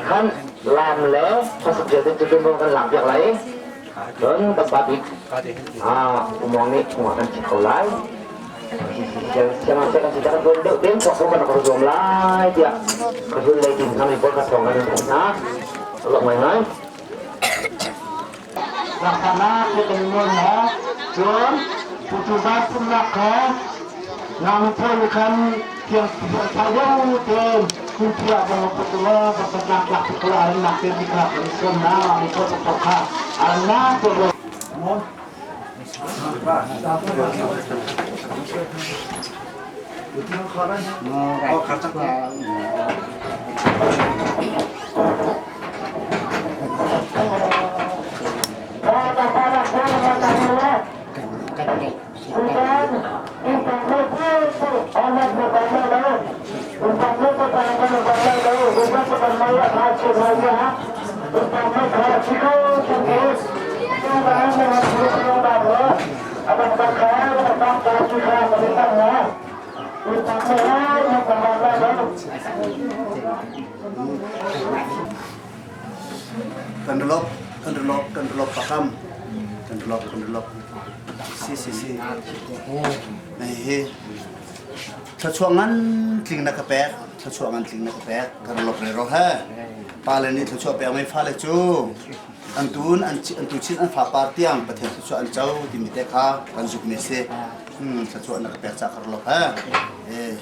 Khan lam le khuasak vialte cu tuanvo kan lak piak lai. Cun kan pa bik umong nih chungah kan chim ko lai. Siangngakchia kan si kan tuan deuh tein chuak kan rak zuam lai tiah ka zul lei tin thang report ka thawng kan in hna. Lok ngai ngai. Laksanak ke kan nawl na cun putu zat pumnak kha nang phone khan tiang thai deuh tein kunpia bang putuma baknak lak tukla aran nak te di kha kan som na mi ko ko kha aran na ko Kan relop, kan relop, kan relop pakam. Kan relop, kan relop. Si si si. Nei hi thluachuah ngan tling na ka pek, thluachuah ngan tling na ka pek. Ka relop re ro he. Pa le nih thluachuah pek mei fale cu an tun an an tu chin an fa par tiang Pathian thluachuah an co timi te kha kan zuk mi si. Thluachuah na ka pek ca ka relop he. Eh.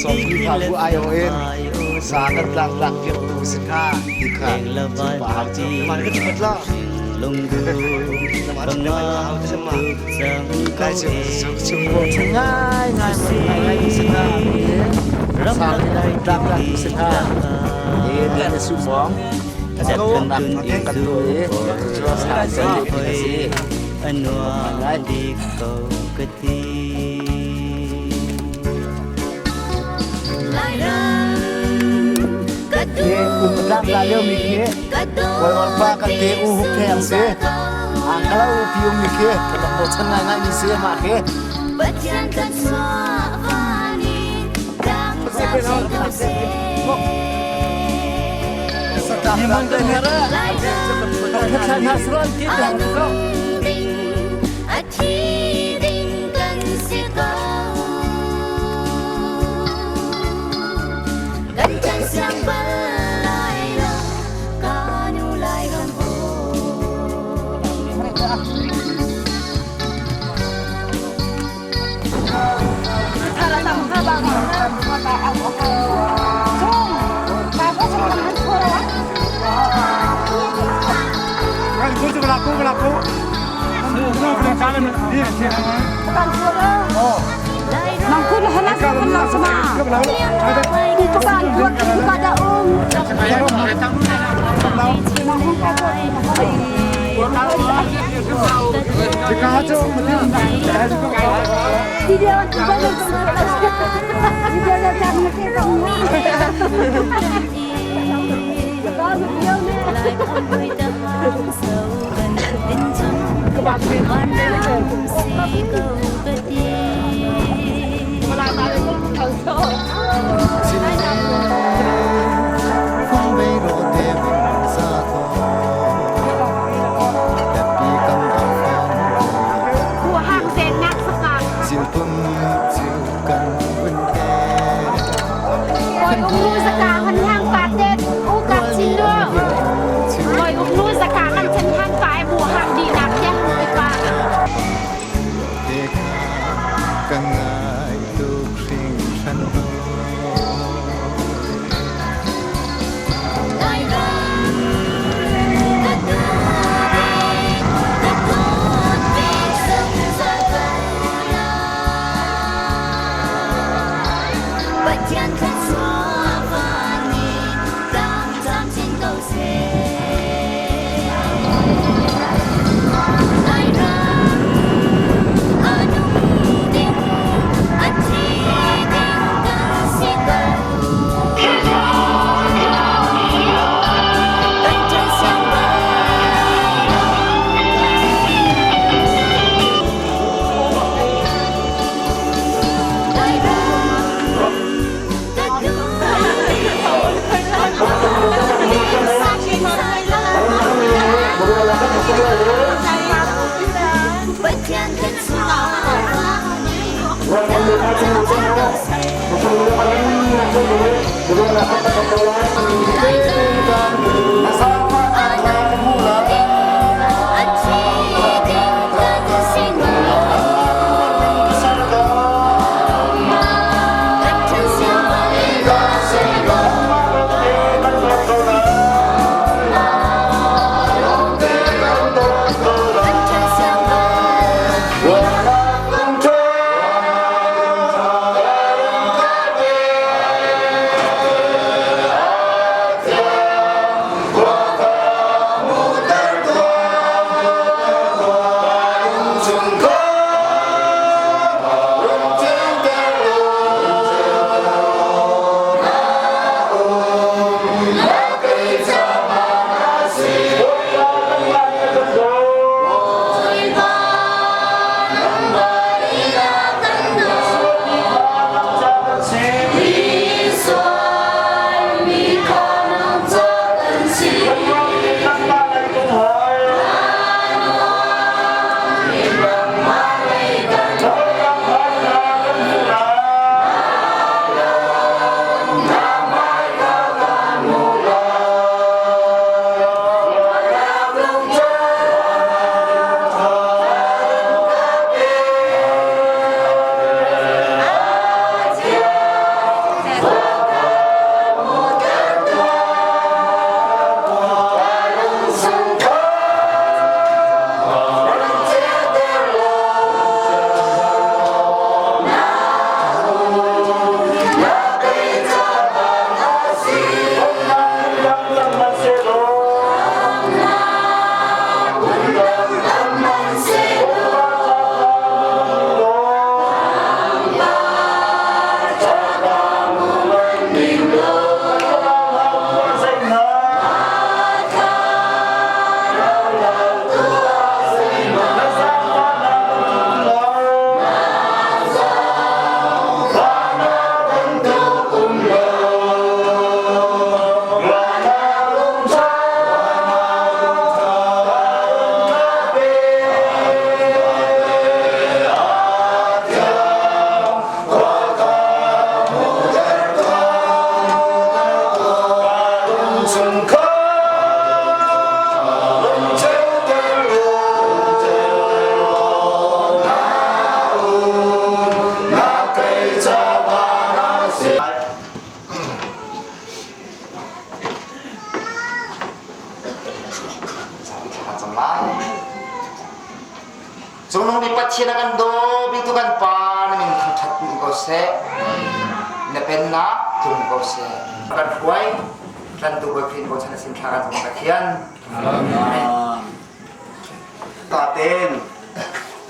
Sawmkhrihfabu aiawh in sa kan tlangtlak piaktu si kha ti kha pa hau cu man ka chimpat la ngai ngai ngai si na sa tlak tlak si na e ni su mong nak kan tu e sa sa si Anuang dik ko ka ti. Ke um tlak la leo mi khi koi on pa kan te u huk the ang se ang kala u pi um mi khi ka mo chan ngai ngai mi se ma khi Pathian kan suavani tang ko se. A thi ding kan si ko. Kan chan siang bal lai lo, ka nu lai ram o. Cungnung bik Pathian a kan daw bik tu kan Pa na min thangṭhat in ko seh. Na pennak tlung ko seh. Kan hruai tlantu Bawi Khrih bochan a sin thla kan cam Pathian. Amen. Taten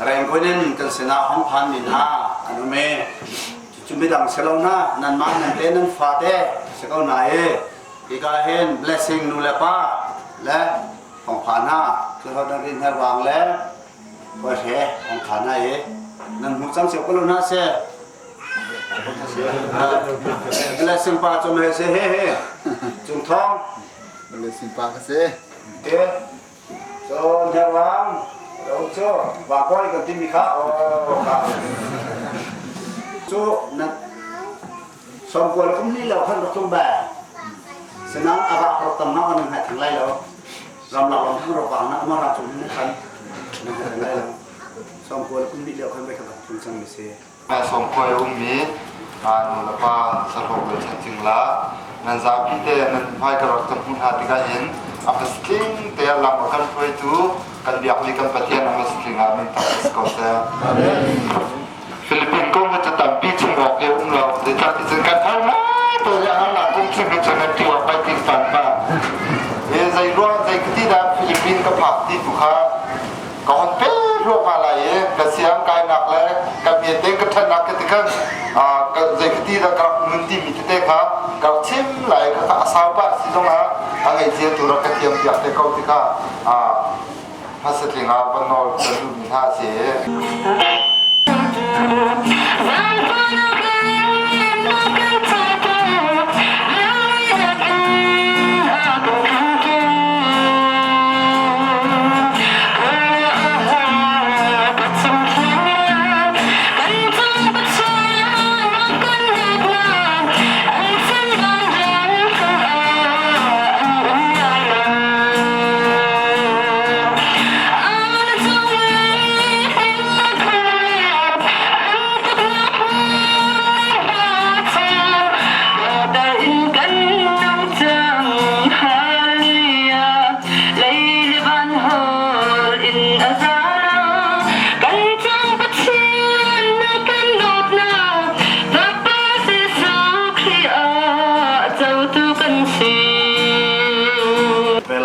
rengkunin kan sinah hong phan mi hna an um e. Cucu midang si lo na nanmah nan te nan fate si ko na e. Hika hin blessing nu le pa le hong phan hna cu ho dan rin her wang le khuai hre hong phan hna e nan hmu cang cio ko lo na se blessing pa cu me se he he cung thong blessing pa ka se te so her wang lo cu wa koi kan ti mi kha o kha cu na Sawmkual kum li lo khan rak tlung ba. Sinang ava hrok tam ma kan hai thang lai lo. Ram la lam thang ro wang na ma ra chung ni khan nan hai thang lai lo. Sawmkual kum li lo khan bai khan rak tlung cang mi si. Sawmkual ummi nu le pa sahlawk le chanching la nan zapi te nan hmai ka rak tam hna tikah hin a pasling te lam a kan hruaitu kan biak mi kan Pathian a pasling ah min tak si ko seh. Amen. Philippine kong hi cu tampi chim awk hi um lo. Zeicah ti cun kan har ngai to i a harnak kong chim hi cun an ṭiuak pai tin fan pa. E zei ruang zei ti dah Philippine ka phak ti tu kha ka hon pe hluahmah lai i ka siang kainak le ka miete ka ṭhatnak ka ti khan zei ti dah ka rak nun ti mi tete kha ka rak chim lai ka a sau pah si zongah a ngaihcia tu rak ka thiam piak te ko ti kha Hmasatling ah van nawl kan duhmi hna a si.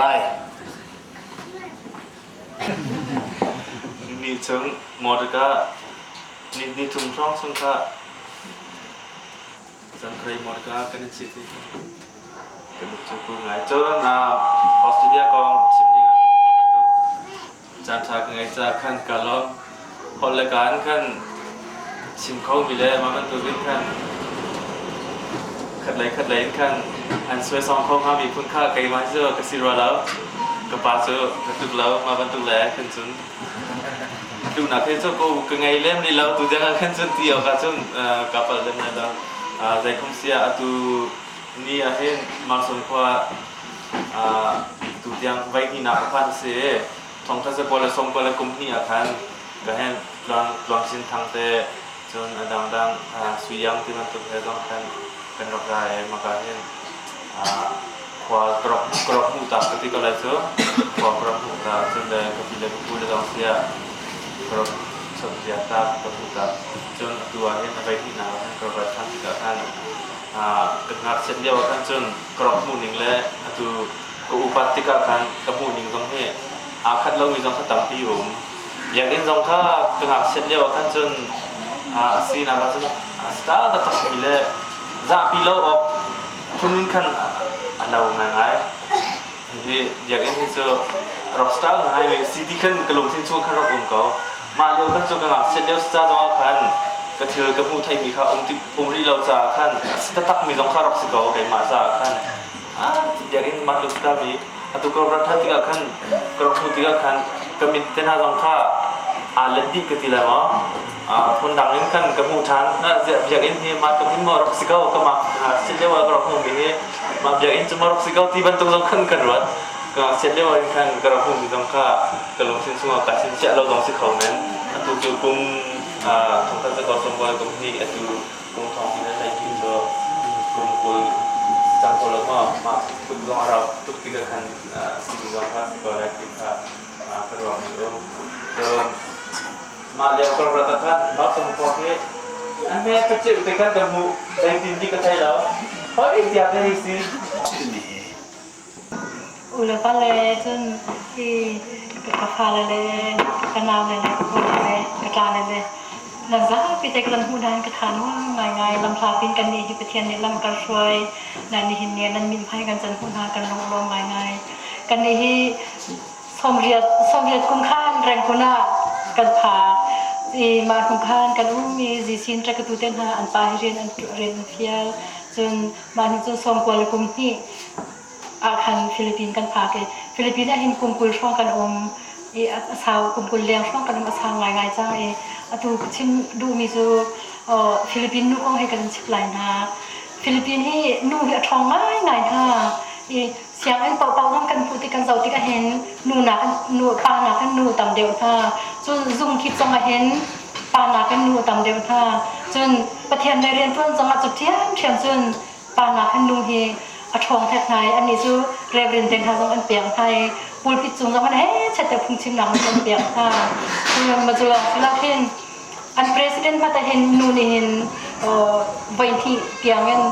lai. Ni chung motor ni ni thum hrawng chung kha Zangkhei motor kan in sit i kan cu ku ngai. Cun Australia kong chim ding ah caan ṭha ka ngei caah khan ka lawm. Holh le kaan khan chim kho mi le mah bantukin khan khatlei khatlei in khan an suaisawng kho hngami phun kha keimah cu ka si rua lo. Ka pa cu ka tluk lo mah bantuk le khan cun tluknak he cu ko ka ngei lem rih lo tu tiang ah khan cun ti awk ah cun ka palh lem lai lo. Zeikhum sia atu ni ah hin Marson khua tu tiang voi hnihnak ka phan si i thongkhat zakua le sawmkua le kum hnih ah khan ka hen tluang tluang sin thang te cun a dangdang suyang ti bantuk he zong khan kan rak ra i maka hin khua ka rak hmuh ta ka ti ko lai cu khua ka rak hmuh ta cun le ka pi le ka pu le zong sia ka rak chawnhpiak ta ka hmuh ta cun atu ah hin a voi hnihnak ah khan ka rak rat ṭhan tikah khan ka ngakchiat lio ah khan cun ka rak hmuh ning le atu ka upat tikah khan ka hmuh ning zong hi aa khat lomi zong kha tampi um. Biakinn zong kha ka ngakchiat lio ah khan cun a sinak ah cun a star taktakmi le zahpi lo awk phun in khan a lo ngaingai. Hi biakinn hi cu rock star ngai mi si ti khan ka lungthin chung khan rak um ko. Mah lio khan cu ka ngakchiat lio ca zong ah khan ka thil ka hmuh theimi kha um ti um rih lo caah khan a si taktakmi zong kha rak si ko keimah caah khan. Biakinn mah tluk mi atu ka rat ṭhan tikah khan ka rak hmuh tikah khan ka mit te hna zong kha aa let dih ka ti lai maw phundang in khan ka hmuh ṭhan biakinn hi mah tluk hin maw rak si ko ka mah sit lio ah ka rak hmuhmi hi mah biakinn cu maw rak si ko ti bantuk zong khan kan ruat ka ngakchiat lio in khan ka rak hmuhmi zong kha ka lungthin chungah kaa chingchiah lo zong si kho men atu cu kum thongkhat zakua sawmkua kum hnih atu kum thong ti nan ti cu kum 20 cang ko lo maw mah tuk zong a rau tuk ti ka khan si zong kha si ko lai ti kha ka ruang mi um so mah lio ka rat khan mah kum ko hi an me ka cheu te khan ka mu dai tin di ka thai lo hoi tiah te si. U le va le cun hi ka fale le ka naule le ka hawile le ka tlale le nan zapi te kan hmuh hna ka tha nuam ngaingai. Lamhla pin kan nih hi Pathian nih lam kan hruai nan nihin ni nan mithmai kan can hmuh hna kan lunglawm ngaingai. Kan nih hi 90 90 kum khan Rangoon ah kan phak i mah hnu khan kan um i zisin ṭekatu te hna an pa hi rian an rian an fial cun mah hnu cun 90 le kum hnih ah khan Philippines kan phak i Philippines ah hin kum 20 hrawng kan um i a sau kum 20 leng hrawng kan um a sau ngaingai cang i atu ka chim duhmi cu Philippines nu kong he kan chim lai hna. Philippines hi nu hi a ṭhawng ngaingai hna i sianginn paohpaoh zong kan hmuh tik kan zoh tik ahhin nu nak nu pa nakin nu tam deuh hna cun zung kip zong ahhin pa nakin nu tam deuh hna cun Pathian lei rianṭuan zong ah cu ṭhiamṭhiam cun pa nakin nu hi a ṭhawng thek hna i annih cu reverend te hna zong an pek hna i pulpit cung zong an he chet te phungchimnak an pek hna cun ma cu lawng si lo khin an president hmanh ah hin nu nih hin voi hnih tiang in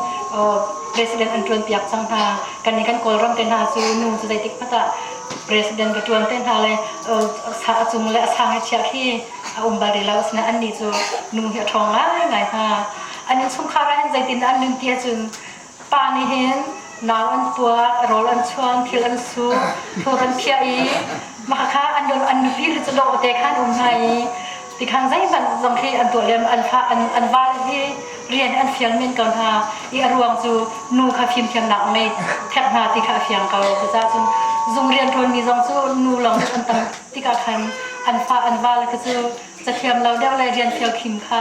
president an ṭuan piak cang hna. Kan nih kan Kawlram te hna cu nu cu zeitik hmanh ah president ka ṭuan te hna le a cung le a sang i chiah khi a um bal rih lo. Asinain annih cu nu hi a ṭhawng ngaingai hna. An innchungkhar ah hin zeitin dah an nun ti ahcun pa nih hin nau an puak, rawl an chuan, thil an su, thur an phiah i mah kha an an nupi cu dawh te khan um hna i tikhan zeihmanh zong khi an tuah lem an fa an an val hi rian an fial men ko hna i a ruang cu nu kha fimthiamnak ngei thek hna ti kha a fiang ko. Cucaah cun zung rian ṭuanmi zong cu nu lawng an tam tikah khan an fa an val kha cu cathiam lo deuh le rian fial khim kha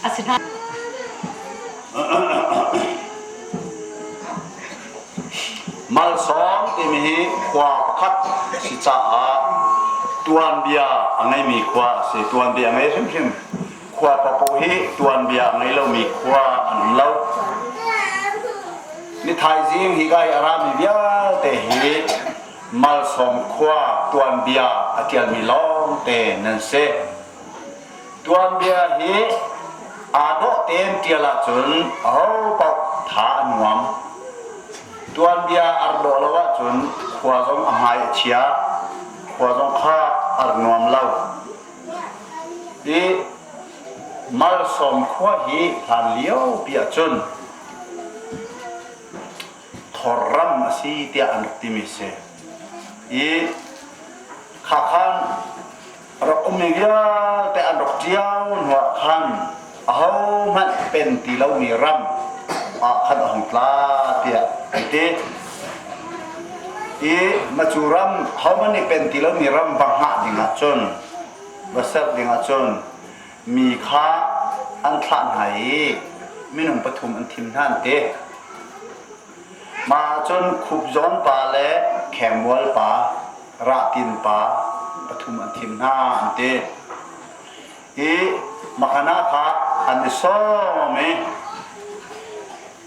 a si hna. Malsawm timi hi khua pakhat si caah tuanbia a ngeimi khua a si. Tuanbia a ngei hrimhrim. Khua papoh hi tuanbia a ngei lomi khua an um lo. Ni thaizing hi kai a rami vialte hi Malsawm khua tuanbia a ṭialmi lawngte nan si. Tuanbia hi aa dawh tein ṭial ahcun aho paoh tha a nuam. Tuanbia a rak dawh lo ahcun khua zong a hmai a chia, khua zong kha a rak nuam lo. I Malsawm khua hi hlan lio pi ahcun thorram a si tiah an rak timi a si. I khakhan rak ummi vialte an rak ṭiao hnuah khan ahohmanh pen ti lomi ram ah khan a hung tla tiah an ti. I macu ram hohmanh nih pen ti lomi ram va hngah ding ahcun va ser ding ahcun mi kha an thlah hna i minung pathum an thim hna an ti. Mah ahcun Khupzawn pa le Khengmual pa Rahtin pa pathum an thim hna an ti. I Makhana kha an i sawm i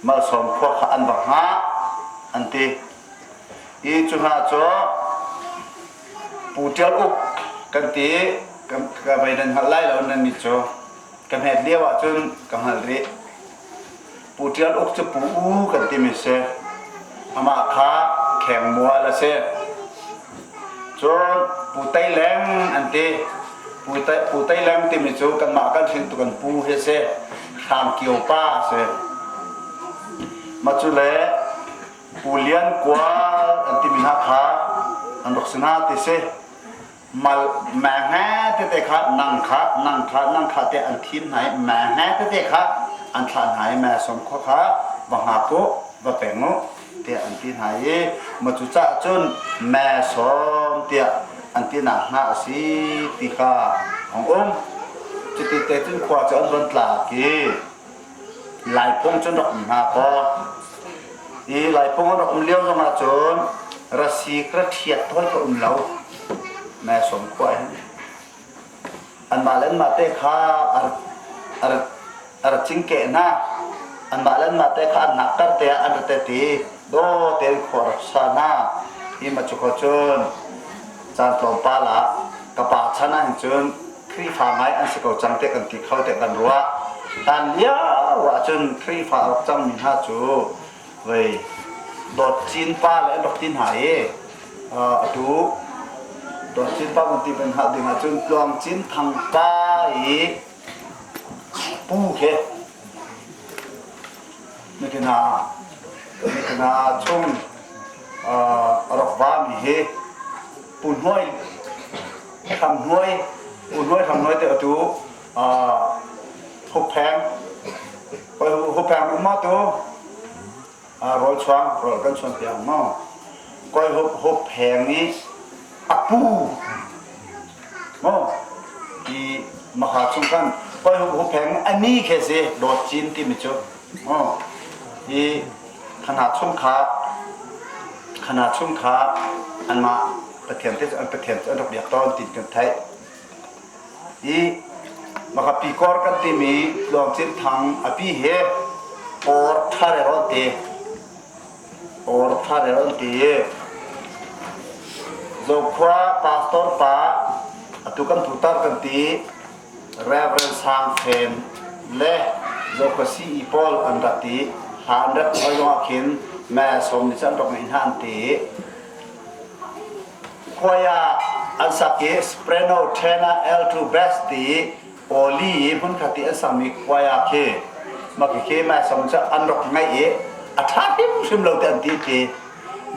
Malsawm khua kha an va hngah an ti. I cu hna cu Pu Ṭial Uk kan ti ka vei nan hngalh lai lo nan nih cu ka hmet lio ahcun ka hngalh rih. Pu Ṭial Uk cu Pu U kan timi si. Amah kha Khengmual a si. Cun Pu Tei Leng an ti. Pu Tei Leng timi cu kanmah kan hrin tu kan pu hi a si. Hrang Kio pa a si. Mah cu le Pu Lian Kual an timi hna kha an rak si hna ti si. Mal meng tete kha nang kha nang kha nang kha te an thim hna i meng tete kha an thlah hna i meng khua kha va hngak u va peng u tiah an ti hna i ma cu caah cun me sawm tiah an ti nak hna a si ti kha hong um. Cuti te cun khua cu an von tlak i Laiphung cun rak um hna kaw i Laiphung an rak um lio zongah cun rasik ra ṭhiat tawi ka um lo. Mesawm khua hin anmah le anmah te kha a ra cingkeh hna. Anmah le anmah te kha an nakkar te ah an ra te ti daw tein khua rak sa hna. Hi ma cu kho cun caan tlawmpal ah ka pa chan ah hin cun Khrihfa ngai an si ko cang te kan ti kho te kan ruah. Hlan lio ahcun Khrihfa a rak cangmi hna cu vei Dawt Cin pa le an rak ti hna i atu Dawt Cin pa kan ti ban hna ding ahcun Tluang Cin Thang pa i pu khi Nikina Nikina chung a rak vami hi Pu Hnuai Hram Hnuai Pu Hnuai Hram Hnuai te atu Huppheng Huppheng um ma tu rawl chuang rawl kan chuan piak maw koi Huppheng i a pu maw i maha chung kan koi Huppheng ani khe si Dawt Cin timi cu maw i khana chung kha khana chung kha anmah Pathian te an Pathian cu an rak biak tawn ti kan theih. I maka pi kor kan timi Tluang Cin Thang a pi he or thare ron ti or thare ron ti Zokhua pastor pa atu kan putar kan ti Reverend Sang Fen le Zokhua CE pawl an rat i hla an rat hoi zongah khin me som ni cu an rak ngeih hna an ti. Khuai ah an sak i Soprano, tenor, alto, bass ti awli i hmunkhat i an sakmi khuai ah khi mah khi me som cu an rak ngaih i a ṭha hrimhrim lo ti an ti ti.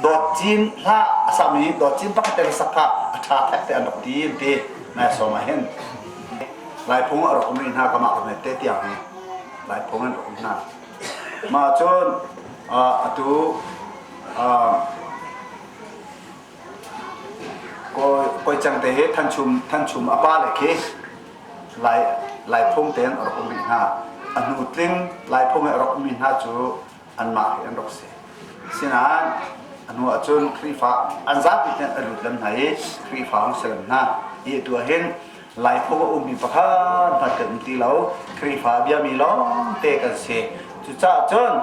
Dawt Cin hla a sakmi Dawt Cin pakhat te sak kha a ṭha thek te an rak ti an ti me som ah hin. Laiphung a rak um rih hna kamah ka te tiang hi Laiphung an rak um hna. Mah cun atu kawi cang te hi thanchum thanchum a pa le khi lai Laiphung tein a rak um rih hna. A hnu tling Laiphung i a rak ummi hna cu anmah hi an rak si. Sinain a hnu ahcun Khrihfa an zapi ten a lut lam hna i Khrihfa hung si lam hna. Hi atu ahhin Laiphung a ummi pakhat hmanh kan um ti lo. Khrihfa biami lawng te kan si. Cucaah cun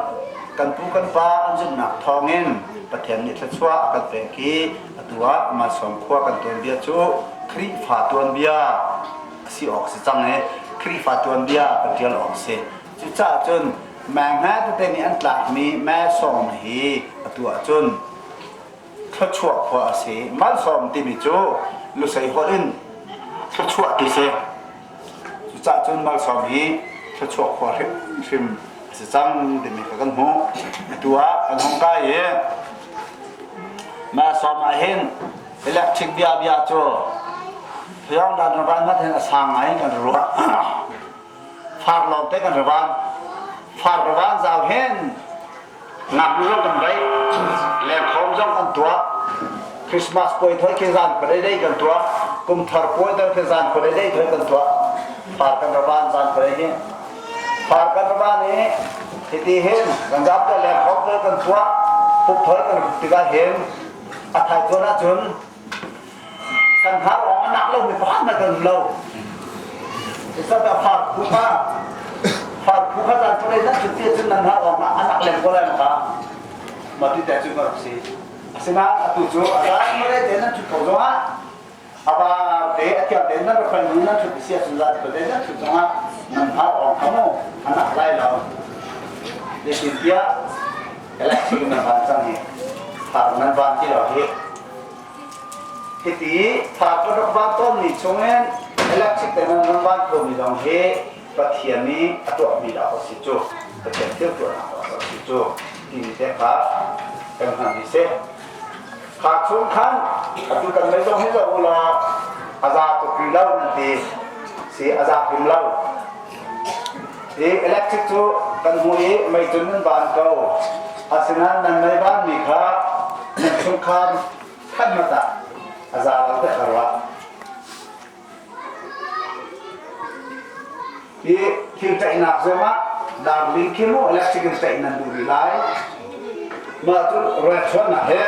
kan pu kan pa an zumhnak thawngin Pathian nih thluachuah a kan pek i atu ah Malsawm khua kan tuanbia cu Khrihfa tuanbia a si awk si cang i Khrihfa tuanbia kan ṭial awk si. Cucaah cun menghme tete nih an tlakmi mesawm hi atu atu ahcun thluachuah khua a si. Malsawm timi cu Lusei holh in thluachuah ti si. Cucaah cun malsawm hi thluachuah khua hrimhrim a si cang timi kha kan hmuh. Atu ah kan hung kai i malsawm ah hin electric bia bia cu Pyongyang dan ravan hmanh hin a sang ngai in kan ruah. Far lawng te kan ravan. Far ravan zau hin ngaknu zong kan veih, lengkhawm zong kan tuah. Christmas puai thoi khi zan khuadei dei kan tuah. Kum thar puai dang khi zan khuadei dei thoi kan tuah. Far kan ravan zan khuadei hi. Far kan ravan i hiti hin kan zap te lengkhawm thoi kan tuah. Pup thoi kan rup tikah hin a thai tuan ahcun kan har ong a nak lo mi pakhat na kan lo isata far phu kha far phu kha zan thore nan chut te cun nan har ong a nak lem ko lai ma ma ti te cu ka rak si asinain atu cu a zan mare te nan chut ko zong ah aba te a tiang te nan rak ni nan chut si ahcun zan te nan chut zong ah nan har ong kha mu a nak lai lo zeitintiah electric nan van cang hi far nan van ti lo hi hiti far ka rak van tawnmi chungin electric te nan nan van khomi zong hi Pathian nih a tuahmi dah a si cu Pathian thil tuahnak dah a si cu timi te kha kan hman hi si kha chung khan atu kan mei zong hi zoh u law a za tuk rih lo nan ti si a za hrim lo Hi electric cu kan hmuh i mei cun nan van ko. Asinain nan mei vanmi kha nan chungkhar khat ah a za lo te kha ruah. Hi thil ṭaihnak zongah darling khi mu electric in ṭaih nan duh rih lai. Mah cu ruachuannak he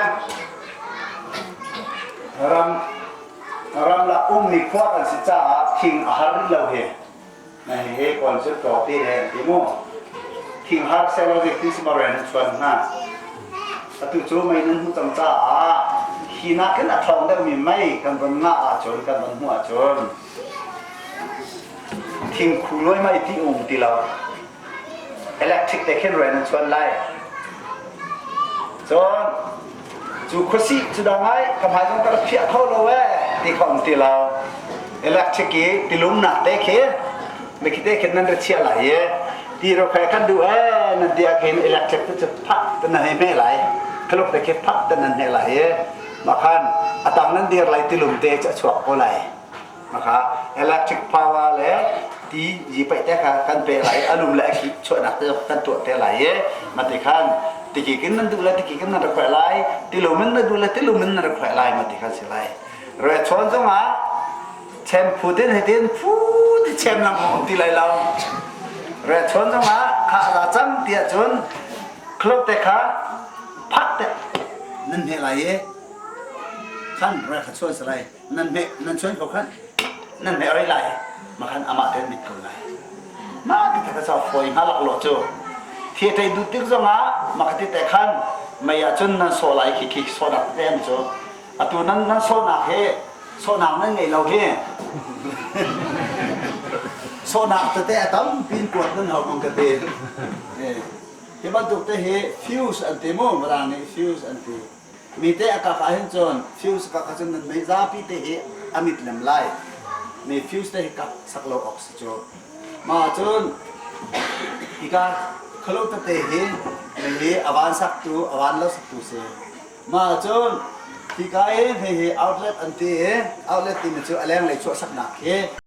ram ramlak ummi khua kan si caah thing a har rih lo hi. Na hihi kawl cu tawpi he an ti mu. Thing har sehlaw zeitin si maw nan chuan hnga? Atu cu mei nan hmuh cang caah hi nakin a ṭhawng deuhmi mei kan von ngah ahcun kan von hmuh ahcun thingkhu luai mei ti um ti lo. Electric te khin rian an chuan lai. Cun cu khuasih cu dang ai ka hmai zong ka rak phiah kho lo ee ti kha um ti lo. Electric i tilumnak te khi mikhi te khin nan ra chiah lai i ti ro khe kan duh ee nan ti ah khin electric te cu phak te nan hei hmeh lai. Khaluk te khi phak te nan hmeh lai i mah khan a tang nan dir lai tilum te cu a chuak ko lai. Maka electric power le ti yi paih te kha kan pe lai alum le a khi chuahnak te kan tuah te lai i mati khan tiki kin nan duh le tiki kin nan rak khawh lai tilum in na duh le tilum in nan rak khawh lai mati khan si lai re chawn zongah chem phu tin he tin phu ti chem lang um ti lai lo re chawn zongah kha la cang ti ahcun club te kha phat te nan hne lai i khan re kha chuan si lai Nan hmeh nan chuan ko khan nan hmeh rei lai makhan amah te mit ko lai. Mah ti te ka foi hnga lak lo cu. Thia du tik zongah mah ti te khan mei ah cun nan sawh lai khi khi sawhnak te an cu. Atu nan nan sawhnak he sawhnak nan ngei lo hi. Sawhnak tete a tam pin kuat nan hau mang ka te. Hi bantuk te hi fuse an ti mu Mirang nih fuse an ti. Mi te a kak ahhin cun fuse kak ahcun nan mei zapi te hi a mit lem lai. Mi fuse te hi kak sak lo awk si cu. Mah cun hika khalo tete hi mei hi a van saktu a van lo saktu si. Mah cun hika i hei hi outlet an ti i outlet timi cu a lenglei chuah saknak khi.